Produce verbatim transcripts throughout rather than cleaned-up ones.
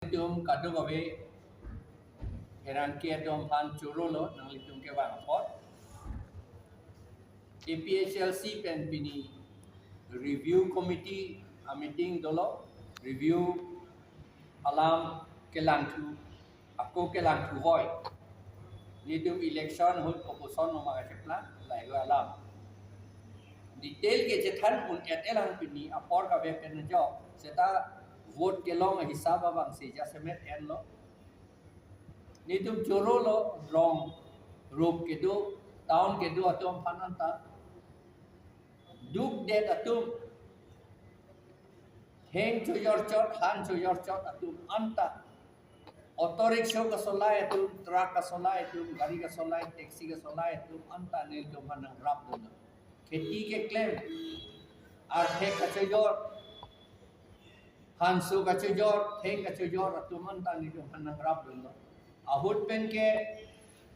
Itum kadokave pherangke atum aphan choro lo, nanglitum kevang apot. A P H L C pen pini review committee a meeting dolo, review alam kelangthu, ako kelangthu hoi. Nelitum election ahut opposition noma kacheplang, lahai alam. Detail kechethan un-et-e lang pini apor kave pen ajok, seta vote kelong hisab abang si jasemet enlo. Nelitum choro lo, rong rup kedo, town kedo atum aphan anta. Dukdet atum, theng chojor chot, han chojor chot atum anta. Auto rickshaw kasolai atum, truck kasolai atum, gari kasolai, taxi kasolai atum anta nelitum aphan nangrapdun. Kheti keklem, arthek kachojor, hanso kachojor, theng kachojor atum anta nelitum aphan nangrapdunlo. Ahut pen ke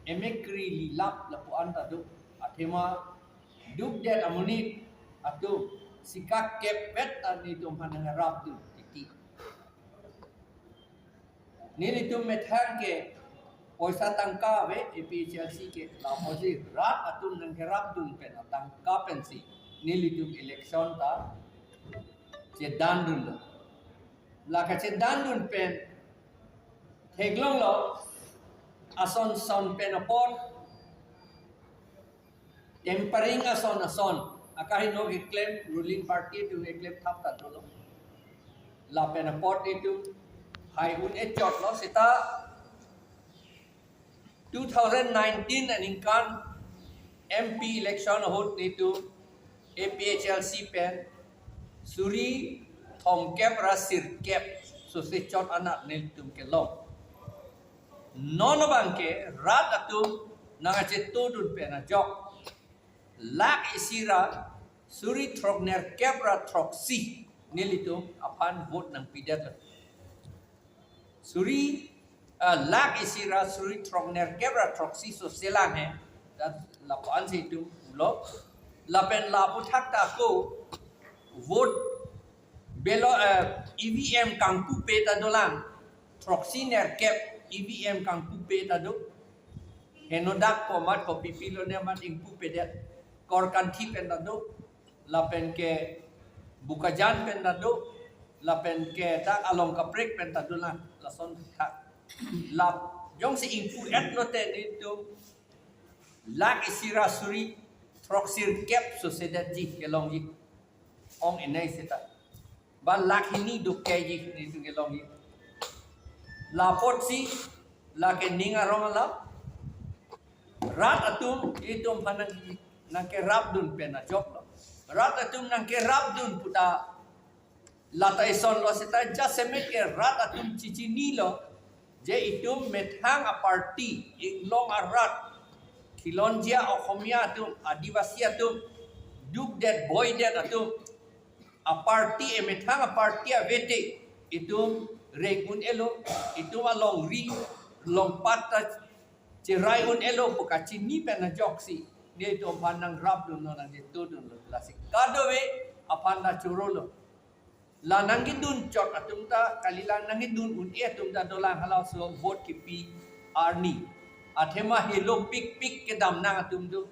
emekri lilap lapu-an ta do. Athema dukdet amonit atum sikak kepet ta nelitum aphan nangrapdun titi. Nelitum methang ke poisa tangka ave, A P H L C ke, lapusi rat atum nangkerapdun pen atangka pensi nelitum election ta chedandunlo. La kachedandun pen theklonglo, ason son pen apot tampering ason ason akahingno keklem, ruling party atum keklem thap ta dolo. Lapen apot nelitum hai un-e chotlo, seta two thousand nineteen aningkan M P election ahut nelitum A P H L C pen suri thomkep ra sirkep sose chot anat nelitum kelong. Non abang ke rat atum nangkachetongdun pen ajok lakh isi ra suri throknerkep ra throksi nelitum aphan vote nangpidetlo. Suri, ah, lakh isi ra suri throknerkep ra throksi sose lang he. Dan lapu-an si itum pulo. Lapen lapu thak ta ako vote belo, eh, E V M kangpupe ta dolang. Throksi nerkep E V M kangpupe ta do. Henodak komat kopi pilone amat ingpupedet. Korkanthi pen ta do. Lapen ke Bokajan pen ta do. Lapen ke dak along kaprek pen ta dolang. Lason thak. Lap jongsi ingpu-etlo te nelitum lakh isi ra suri throksirkep sose detji kelongji. Ong enai seta. Ba lakh hini dokeji nelitum kelongji. Lapotsi lake ning arong alam. Rat atum itum aphan nang, nangkerapdun pen ajoklo. Rat atum nangkerapdun pu ta lata isonlo seta jasemet ke rat atum chichinilo. Je itum methang a-party, inglong arat, khilonjia Okhomia atum, Adivasi atum, dukdet boidet atum, a-party, emethang a-party avete, itum reng un-elo, itum alongri, longpat ta cherai un-elo pu kachini pen ajoksi nelitum aphan nangrapdunlo, nangchetongdunlo. Lasi kadokave aphan ta chorolo. La nangkedun chot atum ta, kali la nangkedun un-e atum ta dolang halaso vote kipi arni. Athema helo pikpik kedamnang atum do.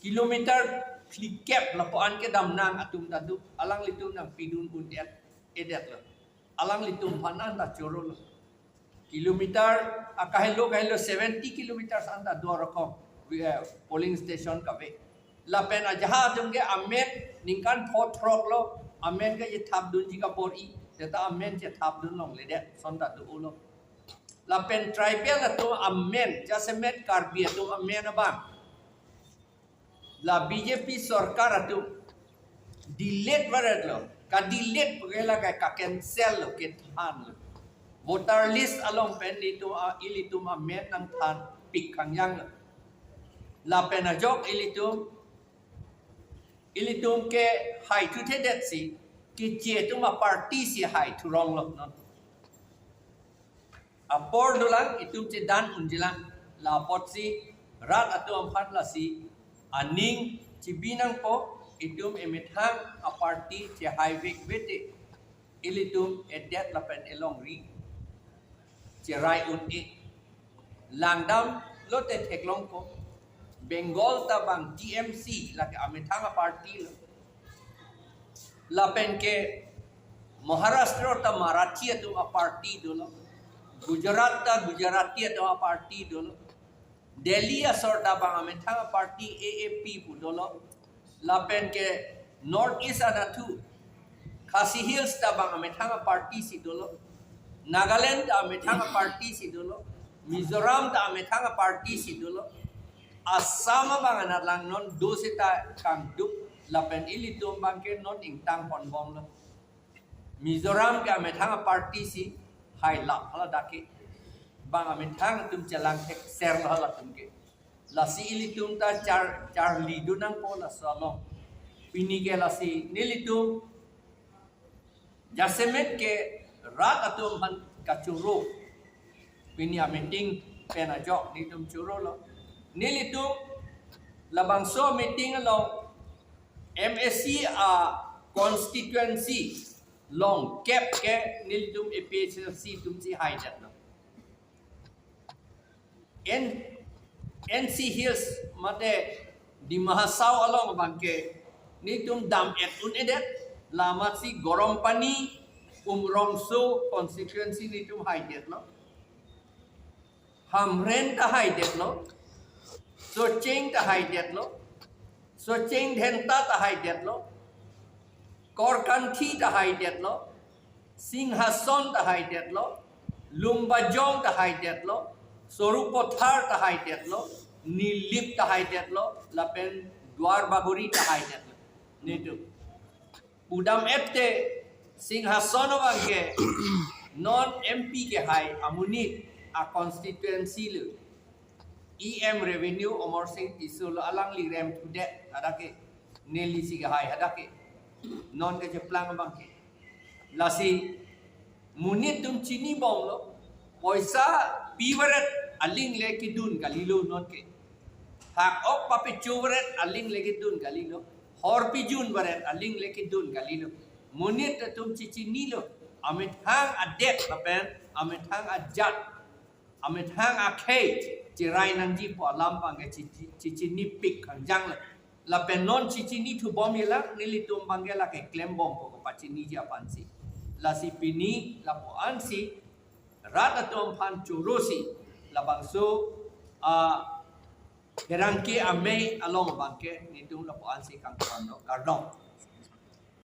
Kilometer phlikep lapu-an kedamnang atum ta do. Alanglitum nangpidun un-et, edetlo. Alanglitum aphan anta chorolo. Kilometer, akahelo kahelo seventy kilometers anta do rokom, eh, polling station kave. Lapen ajaha atum ke amen ningkan pho throklo, amen kechethapdunji kabor-i, seta amen chethapdun longledet, son ta dolo. Lapen tribal atum amen, jasemet Karbi atum amen abang. La B J P sorkar atum delete varetlo, ka-delete pu ke la ka, ka-cancel lo, kethanlo. Voter list along pen itum a, ilitum amen nangthanpik kangjanglo. Lapen ajok ilitum, ilitum ke haithuthedetsi, keche atum a-party si haithuronglo non. Apor dolang itum chedan unjilang, lapotsi rat atum aphan lasi aning chibi nangpo, itum emethang a-party chehaivekvete. Ilitum edet lapen elongri cherai un-e. Langdam lote theklongpo. Bengal ta bang T M C lake amethang a-party lo. Lapen ke Maharashtra ta Marathi atum a-party dolo. Gujarat ta Gujarati atum a-party dolo. Delhi asor ta bang amethang a-party A A P pu dolo. Lapen ke North East anatthu Khasi Hills ta bang amethang a-party si dolo. Nagaland ta amethang a-party si dolo. Mizoram ta amethang a-party si dolo. Assam abang anat lang non do seta kangduk lapen ilitum abang ke non ingtang ponbomlo. Mizoram ke amethang a-party si hailap hala dak ke. Bang amethang atum chelang thekser lo halatum ke. Lasi ilitum ta char charli dun nangpo laso along. Pini ke lasi nelitum jasemet ke rat atum aphan kachoro. Pini a-meeting pen ajok nelitum chorolo. Nelitum labangso meeting along M A C a-constituency longkep ke nelitum A P H L C atum si haidetlo. N N C Hills mate Dima Hasao along abang ke nelitum dam-et un-edet, la amatsi Garampani, Umrongso constituency nelitum haidetlo. Hamren ta haidetlo. Socheng ta haidetlo. Socheng Dhenta ta haidetlo. Korkanthi ta haidetlo. Singhason ta haidetlo. Lumbajong ta haidetlo. Sarupathar ta haidetlo. Nilip ta haidetlo. Lapen Duar Bagori ta haidetlo. Nelitum pudam-et te Singhason abang ke non M P kehai amonit a-constituency lo. E M Revenue Amarsing Tisso lo, alangli remthudet hadak ke, nelisi kehai hadak ke. Non kecheplang abang ke. Lasi monit atum chinibomlo, poisa pivaret aling le kedun kalilo non ke. Hak ok papecho varet aling le kedun kalilo. Hor pijun varet aling le kedun kalilo. Monit atum chichinilo. Amethang adet lapen amethang ajat, amethang akhei cherai nangji pu alam abang ke chichi- chichinipik kangjang le. Lapen non chichinithu bomji lang, nelitum abang ke lake klembompo kapachiniji aphansi. Lasi pini lapu-ansi rat atum aphan chorosi labangso a pherangke amei along abang ke nelitum lapu-ansi kangtonlo, kardom.